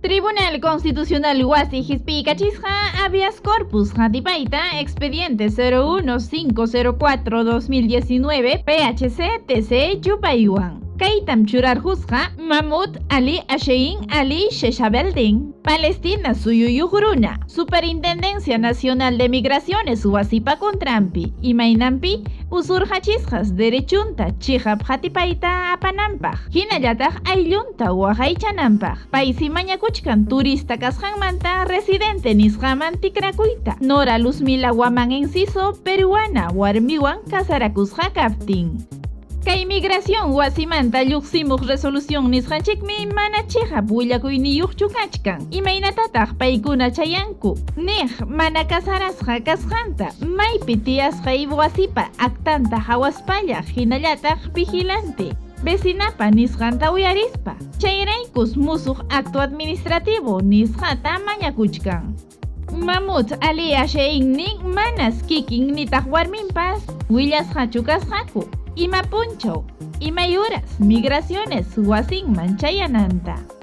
Tribunal Constitucional wasi hispiykachisqa habeas corpus hatipayta expediente 01504-2019 PHC TC yupaywan. Kaytam churarqusqa Mahmud Ali Ashein Ali Sheshabeldin, Palestina suyuyuq runa, Superintendencia Nacional de Migraciones wasipa contranpi, imaynanpi usurqachisqas derechunta chiqap hatipayta apananpaq, hinallataq ayllunta waqaychananpaq. Paysi mañakuchkan turista kasqanmanta residente nisqaman tikrakuyta. Nora Luzmila Guamán Enciso, peruana, warmiwan casarakusqa kaptin. Kay migración wasimanta lluqsimuq resolución nisqanchikmi mana chiqap willakuyniyuqchu kachkan. Imaynatataq paykuna chayanku? Niq mana casarasqa kasqanta, maypi tiyasqay wasipa actanta hawaspalla hinallataq vigilante vecinapa nisqanta uyarispa. Chayraykus musuq acto administrativo nisqata mañakuchkan. Mahmud Ali Ashein nin manas kikin nitaq warminpas willasqachu kasqaku ima punchaw, imay uras migraciones wasinman chayananta.